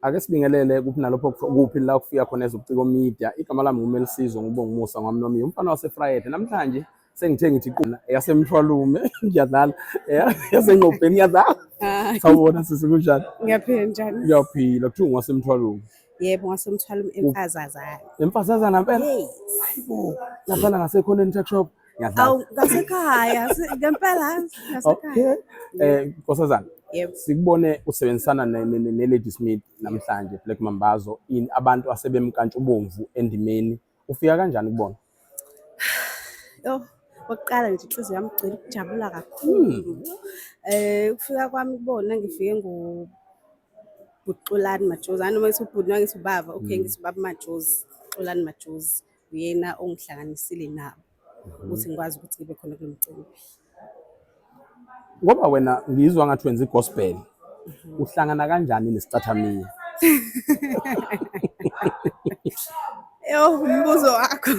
Ake sibingelele kuphi nalapho kuphi la kufika khona ezobuciko media. Igama lami nguMelisizwe ngubonga umusa ngwamnomiya umfana waseFrayede. Namhlanje sengithe ngithi quna yasemthwalume ngiyadlala yaseNgqobheni ngiyadlala. Hayi. Sawubona sisi, kunjani? Ngiyaphila, njani? Ngiyaphila. Kuthiwa ngwasemthwalume. Yebo, ngasemthwalume emfazazana. Emfazazana mpela. Yes. Hayibo, laphana ngasekhoneni tuck shop. Ngiyadlala. Awu, ngasekhaya, ngempela ngasekhaya. Okay. Nkosazana. Yebo. Sikubone usebenzisana ne-Ladysmith namhlanje, Black Mambazo, in abantu asebemkantshubomvu endimeni. Ufika kanjani kubona? Yo, okuqala nje inhliziyo yami igcwele ukujabula kakhulu. Ukufika kwami kubona ngifike ngo Xolani Majozi. Hayi noma ngithi ubhuti noma ngithi ubaba, okay, ngithi ubaba Majozi, Xolani Majozi. Uyena ongihlanganisile nabo ukuthi ngikwazi ukuthi ngibe khona kulo mcimbi. Ngoba wena ngizwa ngathi wenza i-gospel. Uhlangana kanjani nesicathamiya? Yo, umbuzo wakho.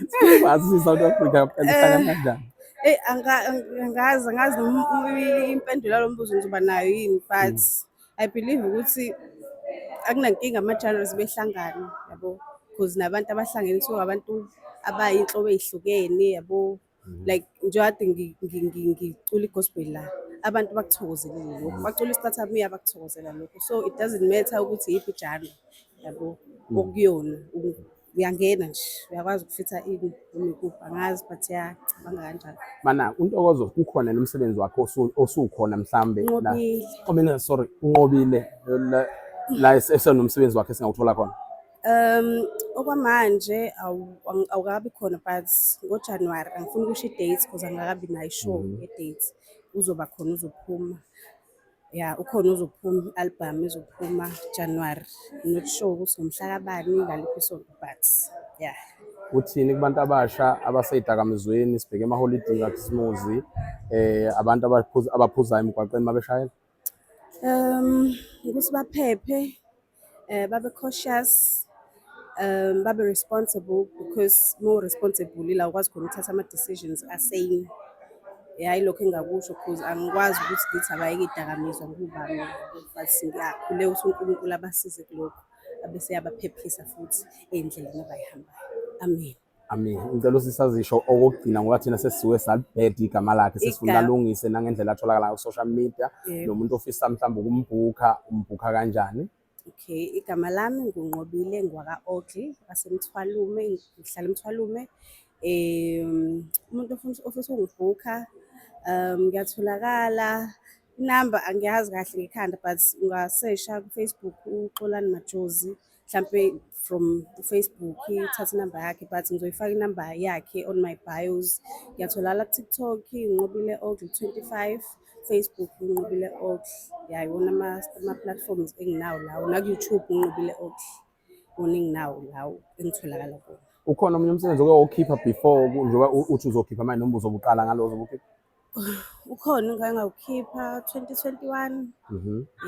Sikwazi South Africa phela, uhlangana kanjani? Eh angazi noma impendulo yalo mbuzo ngizoba nayo yini, but I believe ukuthi akunankinga ama-genres behlangana, yabo, because nabantu abahlangene kusuke abantu abayinhlobo ey'hlukene, yabo. Like njengoba ngicula i-gospel la, abantu bakuthokozelile lokho, bacula isicathamiya bakuthokozela lokho, so it doesn't matter ukuthi iyiphi i-genre, yabo, okuyona. Uyangena nje, uyakwazi ukufitha in noma ikuphi, angazi, but ya, cabanga kanjalo. Mana uNtokozo kukhona nomsebenzi wakhe osukhona mhlambe la. Unqobile. Oh mina, sorry, unqobile la esenomsebenzi wakhe singawuthola khona. Okwamanje awukabi khona, but ngoJanuary, angifuni ukusho i-date because angikabi nayo sure ye-date. Uzoba khona, uzophuma. Ya, ukhona, uzophuma, i-album izophuma January. Not sure ukuthi ngomhla kabani, ngaliphi isonto, but yeah. Uthini kubantu abasha abasey'dakamizweni, sibheke emaholidini kaKhisimuzi, abantu abaphuzayo emgwaqeni mabeshayela? Ukuthi baphephe, babe cautious, babe responsible, because more responsible ila ukwazi khona ukuthatha ama-decisions asane. Ya, yilokho engingakusho because angikwazi ukuthi ngithi abayeke iy'dakamizwa ngoba mina, but ngiyakhuleka ukuthi uNkulunkulu abasize kulokho, abese eyabaphephisa futhi ey'ndleleni abayihambayo. Amen. Amen. Ngicela usisazisho okokugcina ngoba thina sesisuke salibheda igama lakhe, sesifuna alungise nangendlela atholakala ku-social media. Yebo. Nomuntu ofisa mhlawumbe ukumbhukha, umbhukha kanjani? Okay, igama lami nguNqobile ngwaka-Ogle waseMthwalume, ngihlala eMthwalume. Umuntu ofisa ukungibhukha, ngiyatholakala. Inamba angiyazi kahle ngekhanda, but ungasesha ku-Facebook uXolani Majozi, mhlampe from u-Facebook uthathe inamba yakhe, but ngizoyifaka inamba yakhe on my bios. Ngiyatholakala ku-TikTok, Nqobile Ogle 25, Facebook Nqobile Ogle. Ya, iwona ama-platforms enginawo lawo. Naku-YouTube Nqobile Ogle. Iwona enginawo lawo engitholakala kuwona. Ukhona omunye umsebenzi oke wawukhipha before njengoba uthi uzokhipha manje, noma uzobe uqala ngalo ozobe ukhipha? Ukhona engake ngawukhipha 2021.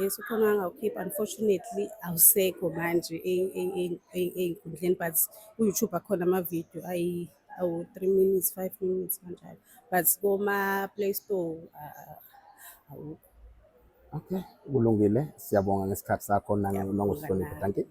Yes, ukhona engake ngawukhipha, unfortunately awusekho manje ey'nkundleni, but ku-YouTube akhona ama-video awu 3 minutes, 5 minutes kanjalo. But koma-Play Store awukho. Okay, kulungile. Siyabonga ngesikhathi sakho Ngiyabonga nangokusihlonipha. nami. Thank you.